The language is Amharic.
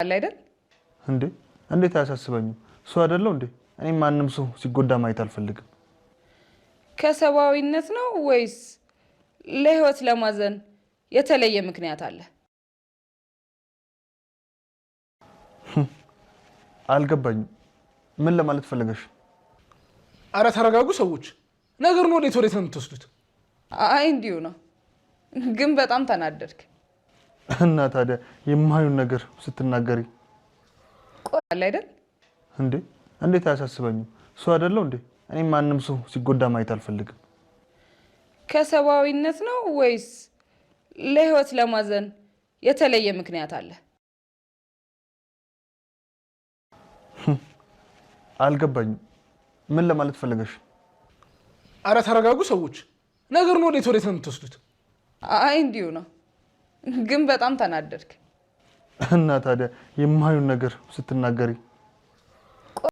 አይደል? እንዴ እንዴት አያሳስበኝም? ሰው አይደለው እንዴ? እኔ ማንም ሰው ሲጎዳ ማየት አልፈልግም። ከሰብአዊነት ነው ወይስ ለህይወት ለማዘን የተለየ ምክንያት አለ? አልገባኝም። ምን ለማለት ፈለገሽ? አረ ተረጋጉ ሰዎች፣ ነገሩን ወዴት ወዴት ነው የምትወስዱት? አይ እንዲሁ ነው። ግን በጣም ተናደድክ። እና ታዲያ የማዩን ነገር ስትናገሪ ቆይ አይደል? እንዴ እንዴት አያሳስበኝም? ሰው አይደለው እንዴ? እኔ ማንም ሰው ሲጎዳ ማየት አልፈልግም። ከሰብአዊነት ነው ወይስ ለህይወት ለማዘን የተለየ ምክንያት አለ? አልገባኝም። ምን ለማለት ፈለገሽ? አረ ተረጋጉ ሰዎች፣ ነገሩን ወዴት ወዴት ነው የምትወስዱት? አይ እንዲሁ ነው። ግን በጣም ተናደድክ። እና ታዲያ የማዩን ነገር ስትናገሪ